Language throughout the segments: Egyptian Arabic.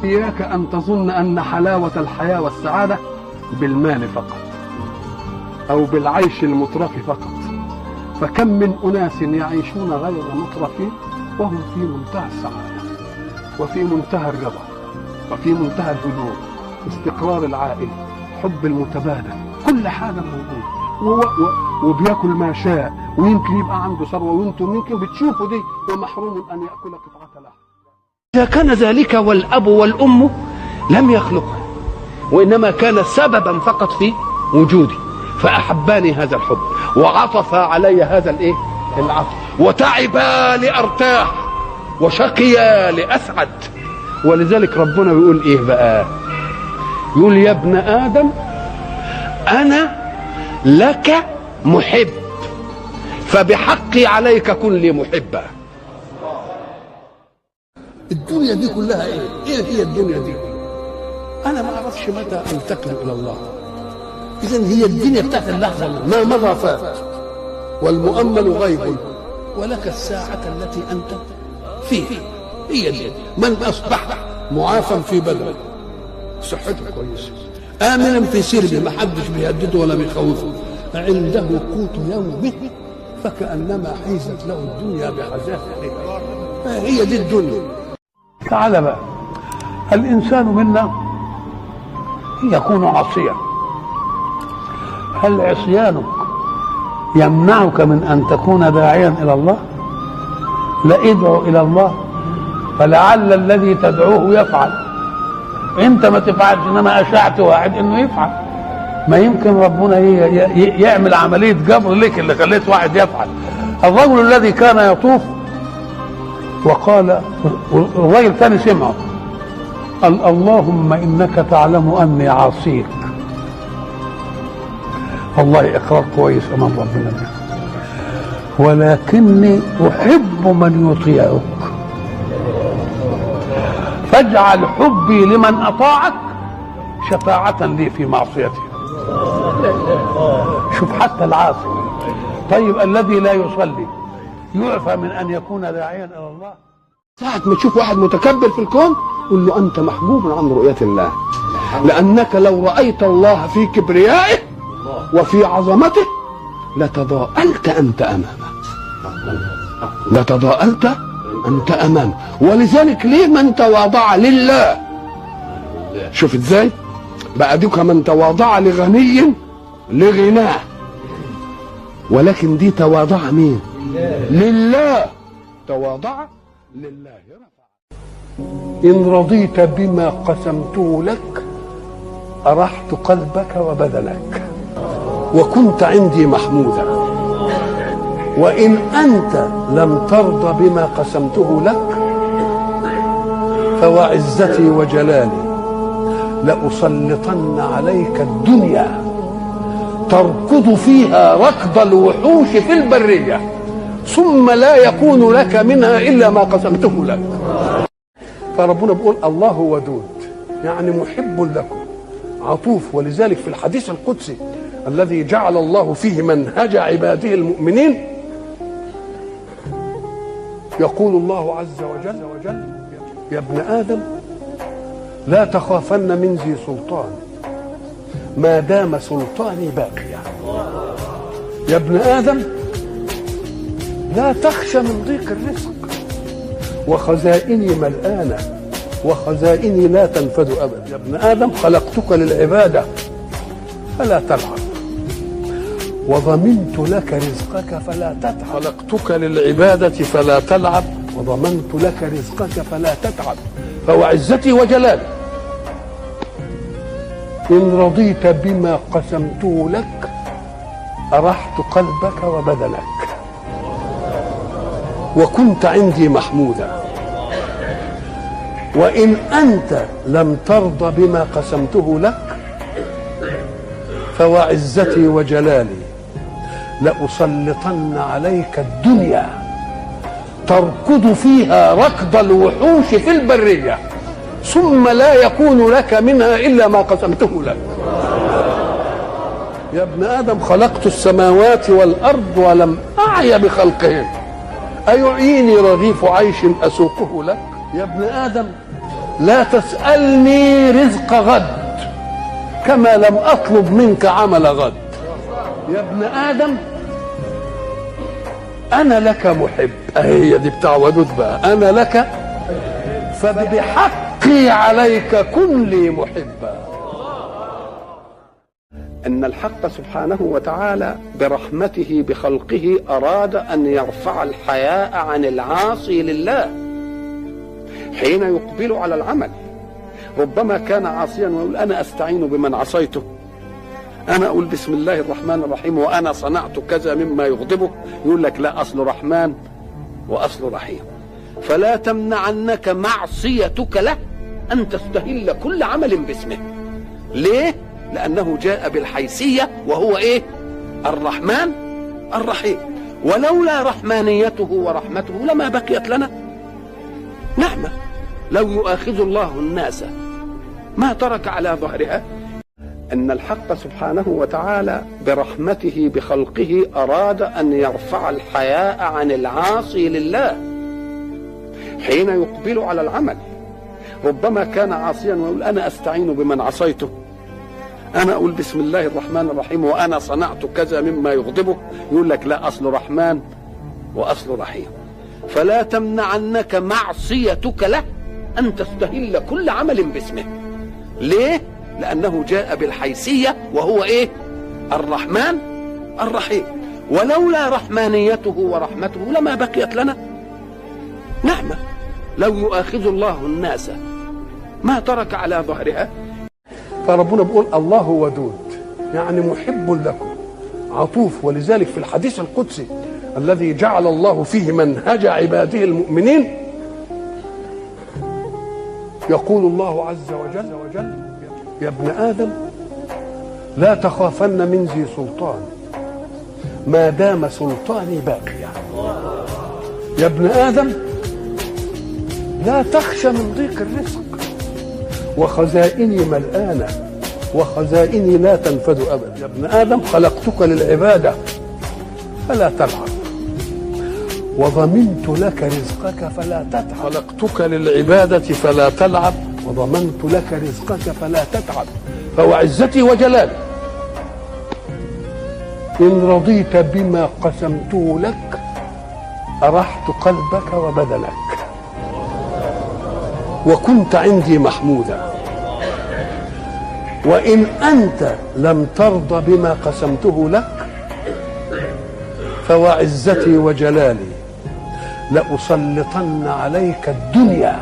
إياك أن تظن أن حلاوة الحياة والسعادة بالمال فقط أو بالعيش المترف فقط، فكم من أناس يعيشون غير مترفين وهم في منتهى السعادة وفي منتهى الرضا وفي منتهى الهدوء، استقرار العائلة، حب المتبادل، كل حاجة موجودة، وبياكل ما شاء، ويمكن يبقى عنده ثروة، وانتم يمكن بتشوفوا دي، ومحروم أن يأكل قطعة لحم. إذا كان ذلك والأب والأم لم يخلقها، وإنما كان سببا فقط في وجودي، فأحباني هذا الحب وعطفا علي هذا الإيه؟ العطف، وتعبا لأرتاح وشقيا لأسعد. ولذلك ربنا بيقول إيه بقى؟ يقول يا ابن آدم أنا لك محب، فبحقي عليك كن لي محبا. الدنيا دي كلها ايه؟ ايه هي الدنيا دي؟ انا ما اعرفش متى انتقل الى الله. اذا هي الدنيا بتاعت اللحظة، ما مضى فات والمؤمل غيب، ولك الساعة التي انت فيها. هي دي. من اصبح معافى في بدنه، صحته كويسة، امنا في سربه، ما حدش بيهدده ولا بيخوفه، عنده قوت يومه، فكانما حيزت له الدنيا بحذافيرها. هي دي الدنيا. تعال بقى، الإنسان منا يكون عاصيا، هل عصيانك يمنعك من أن تكون داعيا إلى الله؟ لا، ادعو إلى الله فلعل الذي تدعوه يفعل. أنت ما تفعلش، إنما أشعت واحد إنه يفعل. ما يمكن ربنا يعمل عملية جبر لك اللي خليت واحد يفعل. الرجل الذي كان يطوف وقال، الرجل ثاني سمعه، قال اللهم انك تعلم اني عاصيك. والله اقرار كويس امام ربنا ده، ولكني احب من يطيعك، فاجعل حبي لمن اطاعك شفاعة لي في معصيتي. شوف حتى العاصي. طيب الذي لا يصلي يعفى من أن يكون داعيا إلى الله؟ ساعة ما تشوف واحد متكبر في الكون قل له أنت محجوب عن رؤية الله، لأنك لو رأيت الله في كبريائه وفي عظمته لتضاءلت أنت أمامه، لتضاءلت أنت أمامه. ولذلك ليه من تواضع لله؟ شوف إزاي بقى، دوك من تواضع لغني لغناه، ولكن دي تواضع مين؟ لله. تواضع لله رفع. إن رضيت بما قسمته لك أرحت قلبك وبدنك وكنت عندي محمودا، وإن أنت لم ترض بما قسمته لك فوعزتي وجلالي لأسلطن عليك الدنيا تركض فيها ركض الوحوش في البرية، ثم لا يكون لك منها إلا ما قسمته لك. فربنا بيقول الله ودود، يعني محب لكم عطوف. ولذلك في الحديث القدسي الذي جعل الله فيه منهج عباده المؤمنين يقول الله عز وجل يا ابن آدم لا تخافن من ذي سلطان ما دام سلطاني باقيا. يا ابن آدم لا تخشى من ضيق الرزق، وخزائني ملآنة وخزائني لا تنفد أبدا. يا ابن آدم خلقتك للعبادة فلا تلعب، وضمنت لك رزقك فلا تتعب. خلقتك للعبادة فلا تلعب، وضمنت لك رزقك فلا تتعب، فوعزتي وجلالي إن رضيت بما قسمته لك أرحت قلبك وبدنك وكنت عندي محمودا، وإن أنت لم ترض بما قسمته لك فوعزتي وجلالي لأسلطن عليك الدنيا تركض فيها ركض الوحوش في البرية، ثم لا يكون لك منها إلا ما قسمته لك. يا ابن آدم خلقت السماوات والأرض ولم أعي بخلقهن، أيعيني رغيف عيش أسوقه لك؟ يا ابن آدم لا تسألني رزق غد كما لم أطلب منك عمل غد. يا ابن آدم أنا لك محب، هي دي بتاع ودود بقى، أنا لك فبحقي عليك كن لي محبا. أن الحق سبحانه وتعالى برحمته بخلقه أراد أن يرفع الحياء عن العاصي لله حين يقبل على العمل. ربما كان عاصيا ويقول أنا أستعين بمن عصيته، أنا أقول بسم الله الرحمن الرحيم وأنا صنعت كذا مما يغضبه، يقول لك لا، أصل رحمن وأصل رحيم. فلا تمنعنك معصيتك له أن تستهل كل عمل باسمه. ليه؟ لأنه جاء بالحيثية وهو إيه؟ الرحمن الرحيم. ولولا رحمانيته ورحمته لما بقيت لنا نعمة. لو يؤاخذ الله الناس ما ترك على ظهرها. أن الحق سبحانه وتعالى برحمته بخلقه أراد أن يرفع الحياء عن العاصي لله حين يقبل على العمل. ربما كان عاصيا ويقول أنا أستعين بمن عصيته، أنا أقول بسم الله الرحمن الرحيم وأنا صنعت كذا مما يغضبه، يقول لك لا، أصل رحمن وأصل رحيم. فلا تمنعنك معصيتك له أن تستهل كل عمل باسمه. ليه؟ لأنه جاء بالحيثية وهو إيه؟ الرحمن الرحيم. ولولا رحمانيته ورحمته لما بقيت لنا نعمة. لو يؤاخذ الله الناس ما ترك على ظهرها. فربنا بيقول الله ودود، يعني محب لكم عطوف. ولذلك في الحديث القدسي الذي جعل الله فيه منهج عباده المؤمنين يقول الله عز وجل: يا ابن آدم لا تخافن من ذي سلطان ما دام سلطاني باقيا. يا ابن آدم لا تخشى من ضيق الرزق وخزائني ملآنة وخزائني لا تنفد أبدا. يا ابن آدم خلقتك للعبادة فلا تلعب، وضمنت لك رزقك فلا تتعب. خلقتك للعبادة فلا تلعب، وضمنت لك رزقك فلا تتعب، فوعزتي وجلالي إن رضيت بما قسمته لك أرحت قلبك وبدنك وكنت عندي محمودا، وإن أنت لم ترض بما قسمته لك فوعزتي وجلالي لأسلطن عليك الدنيا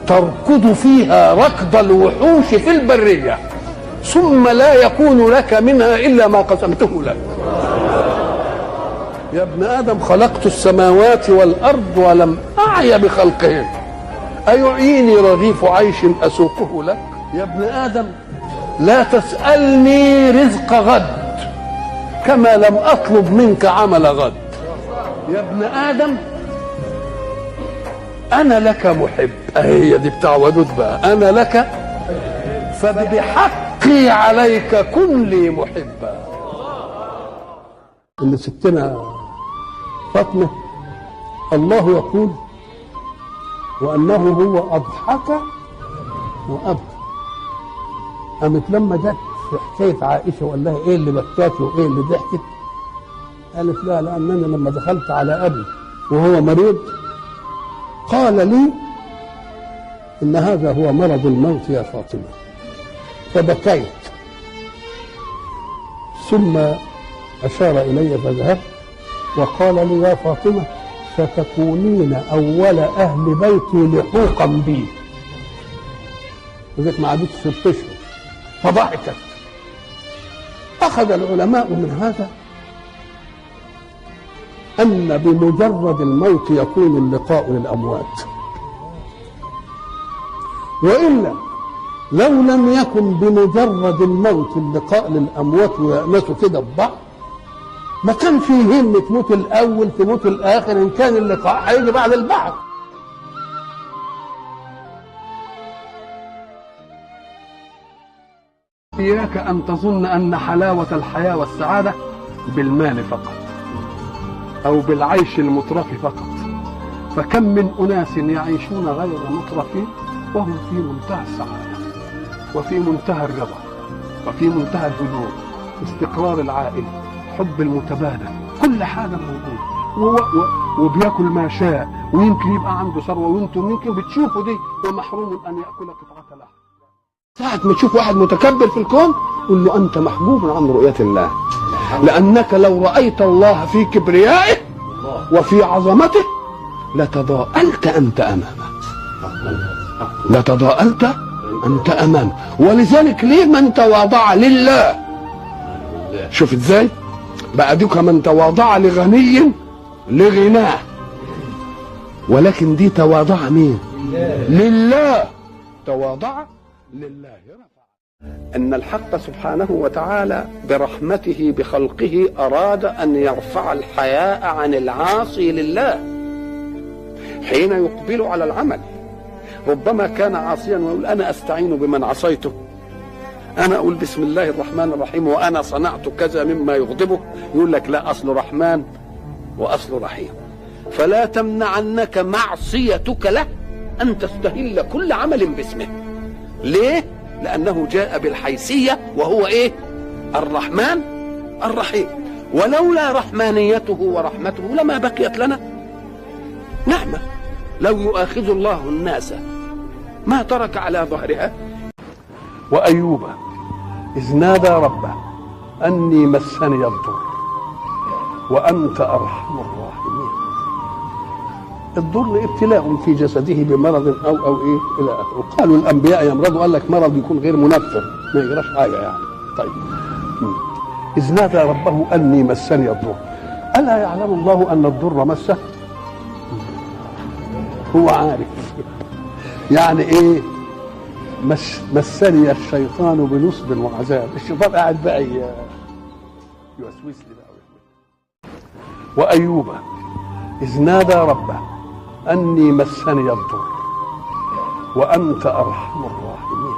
تركض فيها ركض الوحوش في البرية، ثم لا يكون لك منها إلا ما قسمته لك. يا ابن آدم خلقت السماوات والأرض ولم أعي بخلقهن أيعيني رغيف عيش أسوقه لك؟ يا ابن آدم لا تسألني رزق غد كما لم أطلب منك عمل غد. يا ابن آدم أنا لك محب، هي دي بتاع ودود بقى، أنا لك فبحقي عليك كن لي محبا. إن ستنا فاطمة الله يقول وأنه هو أضحك وأبكى. قامت لما جت في حكاية عائشة وقال لها إيه اللي بكاكي وإيه اللي ضحكت، قالت لا، لأنني لما دخلت على أبي وهو مريض قال لي إن هذا هو مرض الموت يا فاطمة، فبكيت، ثم أشار إلي فذهبت وقال لي يا فاطمة ستكونين أول أهل بيتي لحوقا بي، لذلك ما عادتش 6 أشهر. فضحكت. أخذ العلماء من هذا أن بمجرد الموت يكون اللقاء للأموات، وإلا لو لم يكن بمجرد الموت اللقاء للأموات ويأنسوا كده ببعض ما كان فيهم تموت الأول تموت الآخر، إن كان اللقاء هيجي بعد البعث. إياك أن تظن أن حلاوة الحياة والسعادة بالمال فقط أو بالعيش المترف فقط، فكم من أناس يعيشون غير مترفين وهم في منتهى السعادة وفي منتهى الرضا وفي منتهى الهدوء، استقرار العائلة، حب المتبادل، كل حاجة موجودة، وبياكل ما شاء، ويمكن يبقى عنده ثروة، وانتم يمكن بتشوفوا دي، ومحروم أن يأكل قطعة لحم. ساعة ما تشوف واحد متكبر في الكون قل له أنت محجوب عن رؤية الله، لأنك لو رأيت الله في كبريائه وفي عظمته لتضاءلت أنت أمامه، لتضاءلت أنت أمامه. ولذلك ليه من تواضع لله، شوف إزاي بقى دوك من تواضع لغني لغناه، ولكن دي تواضع مين؟ لله، تواضع لله رفع. أن الحق سبحانه وتعالى برحمته بخلقه أراد أن يرفع الحياء عن العاصي لله حين يقبل على العمل. ربما كان عاصيا ويقول أنا أستعين بمن عصيته، أنا أقول بسم الله الرحمن الرحيم وأنا صنعت كذا مما يغضبه، يقول لك لا، أصل رحمن وأصل رحيم. فلا تمنعنك معصيتك له أن تستهل كل عمل باسمه. ليه؟ لأنه جاء بالحيثية وهو إيه؟ الرحمن الرحيم. ولولا رحمانيته ورحمته لما بقيت لنا نعمة. لو يؤاخذ الله الناس ما ترك على ظهرها. وأيوب إذ نادى ربه أني مسني الضر وأنت أرحم الراحمين. الضر ابتلاء في جسده بمرض أو إيه إلى آخره. قالوا الأنبياء يمرضوا، قال لك مرض يكون غير منفر ما يجراش حاجة يعني. طيب، إذ نادى ربه أني مسني الضر، ألا يعلم الله أن الضر مسه؟ هو عارف. يعني إيه؟ مسني الشيطان بنصب وعذاب. الشيطان قاعد بقى يوسوس لي بقى. وأيوب إذ نادى ربه أني مسني الضر وأنت أرحم الراحمين.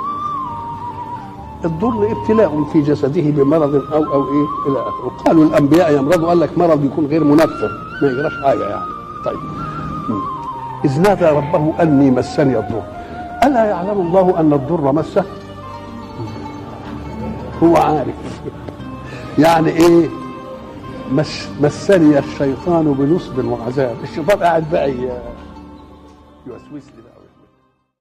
الضر ابتلاء في جسده بمرض أو إيه إلى آخره. قالوا الأنبياء يمرضوا، قال لك مرض يكون غير منفر ما يجراش حاجة يعني. طيب، إذ نادى ربه أني مسني الضر، ألا يعلم الله أن الضر مسه؟ هو عارف. يعني إيه؟ مسني الشيطان بنصب وعذاب. الشيطان قاعد بقى يوسوس لي بقى.